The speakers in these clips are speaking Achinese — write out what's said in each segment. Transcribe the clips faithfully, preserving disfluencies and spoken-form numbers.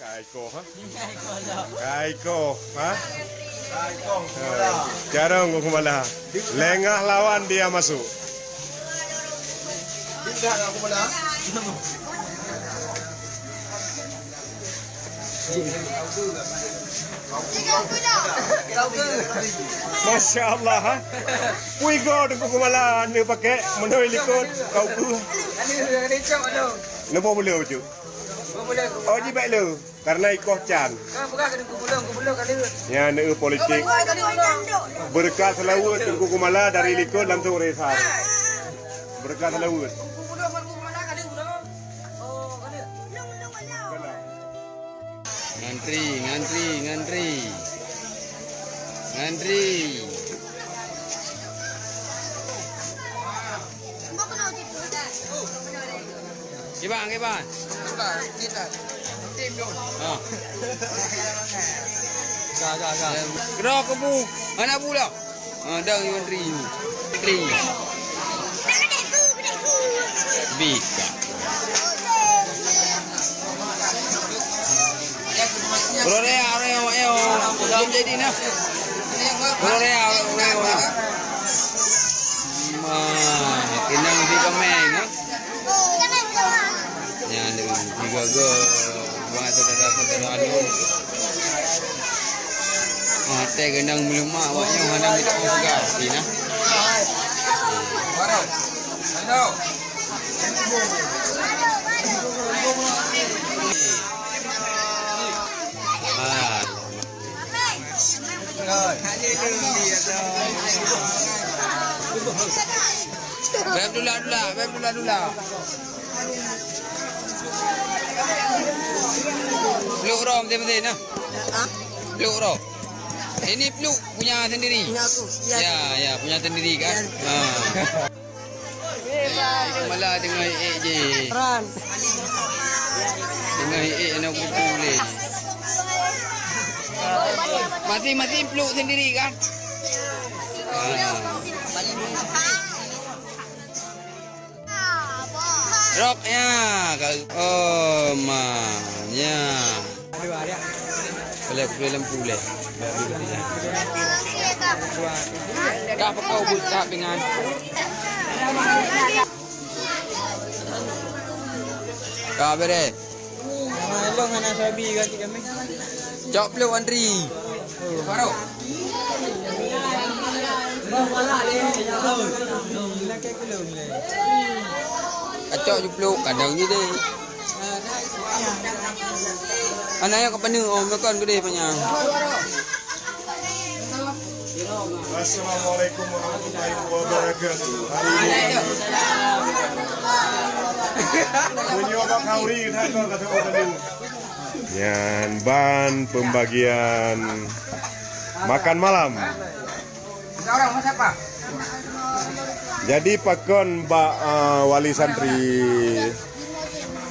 Ka iko, ha? Ka iko, ha? Carông Teungku Mala. Lengah lawan dia masuk. Masya Allah, ha? Pui go Teungku Mala, ni pakai menoi likot, kau ku. Lepas boleh ujuk. Oh, jibek le. Karena ikoh can. Nyan, eh, politik. Beureukat seulaweuet Teungku Kumala dari likot langsung resa. Beureukat seulaweuet. Ngantri, ngantri, ngantri. Ngantri. Kiban, kiban. Ha. Ga, ga, ga. Keudroe keu bu. Hana bu dah. Ha, dang Iwan Tri. Tri. Bika. Keudroe, ayo, ayo. Belum jadi nah. Keudroe, ayo, ayo. Ma, keunong di kemeng, ha? Nyan, tiga go. Buat saudara-saudara anu. Ah, teh gendang meulumak, awak nyoe hana minta peugah, sih, nah. Ah. Beb dula-dula, beb dula-dula. Peluk roh mesti-mesti nah. Peluk roh. Ini peluk punya sendiri. Punya aku. Ya, ya, punya sendiri kan. Ha. Malah dengan eh je. Ran. Dengan eh anak kuku le. Masing-masing peluk sendiri kan. Ha. Rok ya, oh ma ya. Boleh boleh lampu leh. Kah pekau buet kah pingan. Kah bere. Cok peluk Andri. Kacok ju peluk kadang je deh. Anak yang kepenuh oh makan gede panjang. Assalamualaikum warahmatullahi wabarakatuh. Hari ini meunyoe bak khauri, kata orang tadi. Nyan ban pembagian makan malam. Jadi pakon bak, eh, wali santri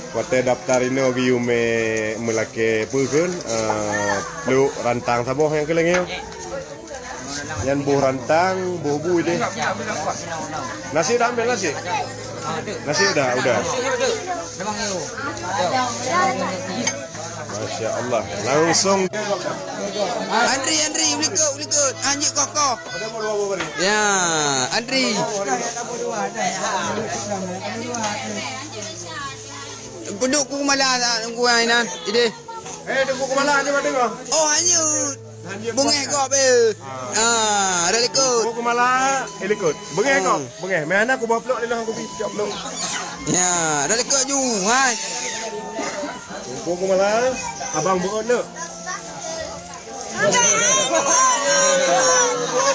watèe daftar inoe geuyue mè meulakèe peue kheun, eh, pluek rantang saboh nyang keu lagèe nyoe. Nyan boh rantang, boh bui deh. Nasi dah ambil nasi? Nasi udah, udah. Masya Allah, langsung. Andri, Andri, ulikot, ulikot. Anjik kokoh. Ya, Andri. Peuduek ku malam, ku inan. Ideh. Eh, Teungku Kumala, nyoe deungoe. Oh, hanyut. Hanyut. Beungèh gob, eh. Ah. Ah, ada likot. Teungku Kumala, eh, likot. Beungèh gob, beungèh. Meuhana ku bawa peluk, lilong aku pi, cok peluk. Ya, ada likot ju. Hai. Teungku Kumala, abang buet le.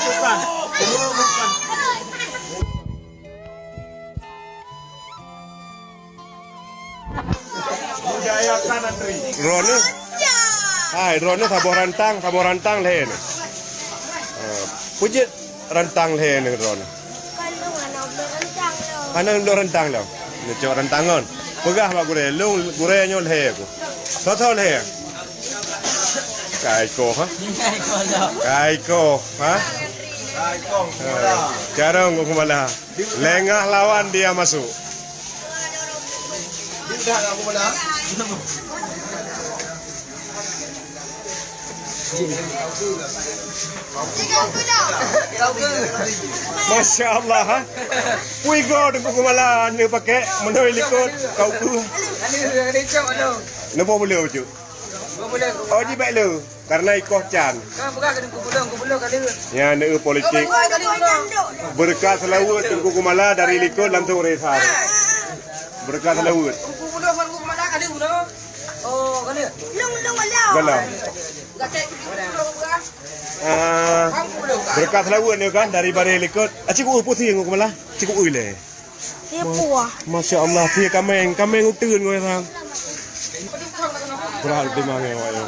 Bukan. Bukan. Budayakan antri. Droeneuh. Hai, droeneuh saboh rantang, saboh rantang lhèe nyoe. Ah, peujeuet rantang lhèe nyoe droeneuh. Hana lôn rantang lom. Neucok rantang ngon. Peugah bak gurèe, lôn gurèe nyoe lhèe ku. Soe-soe lhèe? Ka iko, ha? Ka iko, ha? Carông Teungku Kumala. Lengah lawan dia masuk. Masya Allah, ha? Pui go Teungku Kumala, ni pakai menoi likot kau ku. Napa boleh ujuk? Oh, di baik lu. Karena ikoh can. Ya, ni politik. Berkat selawat Teungku Kumala dari likot langsung resa. Berkat selawat. Galau. Ah, berkat selawat ni kan dari bareh likot. Ah, cikgu pusing aku malah. Cikgu ui leh. Dia puah. Masya Allah, dia kameng, kameng uteun kau orang. Berat di mana awak ni?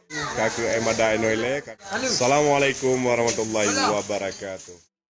Ka keuh ai madah inoe lé. Assalamualaikum warahmatullahi wabarakatuh.